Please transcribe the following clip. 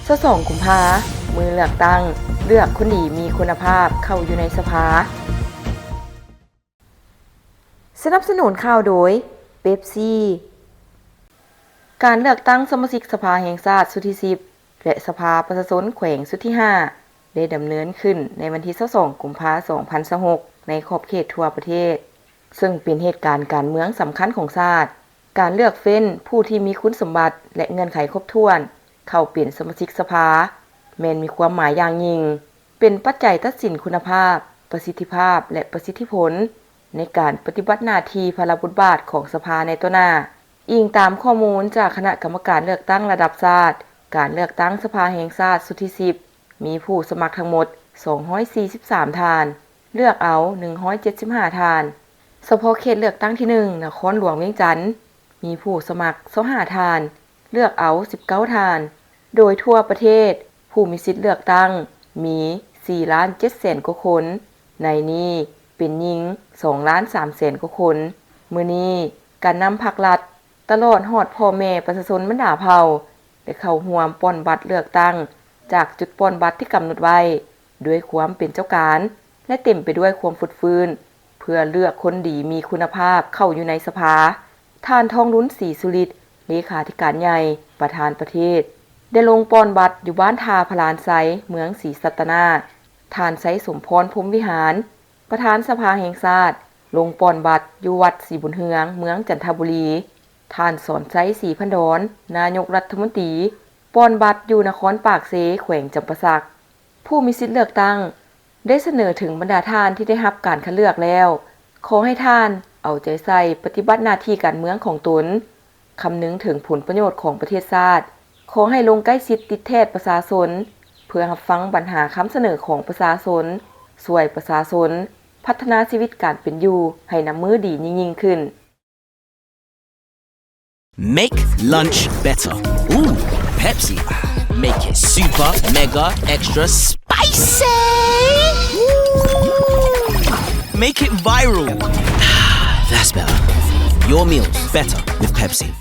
ຊາວສອງ ກຸມພາ ມື້ເລືອກຕັ້ງ ເລືອກຄົນດີມີຄຸນນະພາບເຂົ້າຢູ່ໃນສະພາ. ສະໜັບສະໜູນຂ່າວໂດຍ ເປັບຊີ. ການເລືອກຕັ້ງສະມາຊິກສະພາແຫ່ງຊາດຊຸດທີສິບ ແລະ ສະພາປະຊາຊົນແຂວງຊຸດທີຫ້າ ໄດ້ດຳເນີນຂຶ້ນໃນວັນທີຊາວສອງ ກຸມພາ ສອງພັນຊາວຫົກ ໃນຂອບເຂດທົ່ວປະເທດ, ເຊິ່ງເປັນເຫດການການເມືອງສຳຄັນຂອງຊາດ. ການເລືອກເຟ້ນຜູ້ທີ່ມີຄຸນສົມບັດ ແລະ ເງື່ອນໄຂຄົບຖ້ວນ ເຂົ້າເປັນສະມາຊິກສະພາ ແມ່ນມີຄວາມໝາຍຢ່າງຍິ່ງ, ເປັນປັດໄຈຕັດສິນຄຸນນະພາບ, ປະສິດທິພາບ ແລະ ປະສິດທິຜົນ ໃນການປະຕິບັດໜ້າທີ່ພາລະບົດບາດຂອງສະພາໃນຕໍ່ໜ້າ. ອີງຕາມຂໍ້ມູນຈາກຄະນະກຳມະການເລືອກຕັ້ງລະດັບຊາດ, ການເລືອກຕັ້ງສະພາແຫ່ງຊາດຊຸດທີສິບ ມີຜູ້ສະໝັກທັງໝົດສອງຮ້ອຍສີ່ສິບສາມທ່ານ, ເລືອກເອົາໜຶ່ງຮ້ອຍເຈັດສິບຫ້າທ່ານ. ສະເພາະເຂດເລືອກຕັ້ງທີໜຶ່ງ ນະຄອນຫຼວງວຽງຈັນ ມີຜູ້ສະໝັກຊາວຫ້າທ່ານ, ເລືອກເອົາສິບເກົ້າທ່ານ. ໂດຍທົ່ວປະເທດ ຜູ້ມີສິດເລືອກຕັ້ງມີສີ່ລ້ານເຈັດແສນກວ່າຄົນ, ໃນນີ້ເປັນຍິງສອງລ້ານສາມແສນກວ່າຄົນ. ມື້ນີ້ ການນຳພັກລັດ ຕະຫຼອດຮອດພໍ່ແມ່ປະຊາຊົນບັນດາເຜົ່າ ໄດ້ເຂົ້າຮ່ວມປ່ອນບັດເລືອກຕັ້ງຈາກຈຸດປ່ອນບັດທີ່ກຳນົດໄວ້ ດ້ວຍຄວາມເປັນເຈົ້າການ ແລະ ເຕັມໄປດ້ວຍຄວາມຟົດຟື້ນ ເພື່ອເລືອກຄົນດີມີຄຸນນະພາບເຂົ້າຢູ່ໃນສະພາ. ທ່ານ ທອງລຸນ ສີສຸລິດ ເລຂາທິການໃຫຍ່ ປະທານປະເທດ ໄດ້ລົງປ່ອນບັດຢູ່ບ້ານທ່າພະລານໄຊ ເມືອງສີສັດຕະນາກ. ທ່ານ ໄຊສົມພອນ ພົມວິຫານ ປະທານສະພາແຫ່ງຊາດ ລົງປ່ອນບັດຢູ່ວັດສີບຸນເຮືອງ ເມືອງຈັນທະບູລີ. ທ່ານ ສອນໄຊ ສີພັນດອນ ນາຍົກລັດຖະມົນຕີ ປ່ອນບັດຢູ່ນະຄອນປາກເຊ ແຂວງຈຳປາສັກ. ຜູ້ມີສິດເລືອກຕັ້ງ ໄດ້ສະເໜີເຖິງບັນດາທ່ານທີ່ໄດ້ຮັບການຄັດເລືອກແລ້ວ, ຂໍໃຫ້ທ່ານເອົາໃຈໃສ່ປະຕິບັດໜ້າທີ່ການເມືອງຂອງຕົນ, ຄຳນຶງເຖິງຜົນປະໂຫຍດຂອງປະເທດຊາດ, ຂໍໃຫ້ລົງໃກ້ຊິດຕິດແທດປະຊາຊົນ ເພື່ອຮັບຟັງບັນຫາຄຳສະເໜີຂອງປະຊາຊົນ, ຊ່ວຍປະຊາຊົນພັດທະນາຊີວິດການເປັນຢູ່ໃຫ້ນັບມື້ດີຍິ່ງໆຂຶ້ນ. Make lunch better. Ooh, Pepsi. Make it super, mega, extra spicy. Ooh. Make it viral. That's better. Your meals better with Pepsi.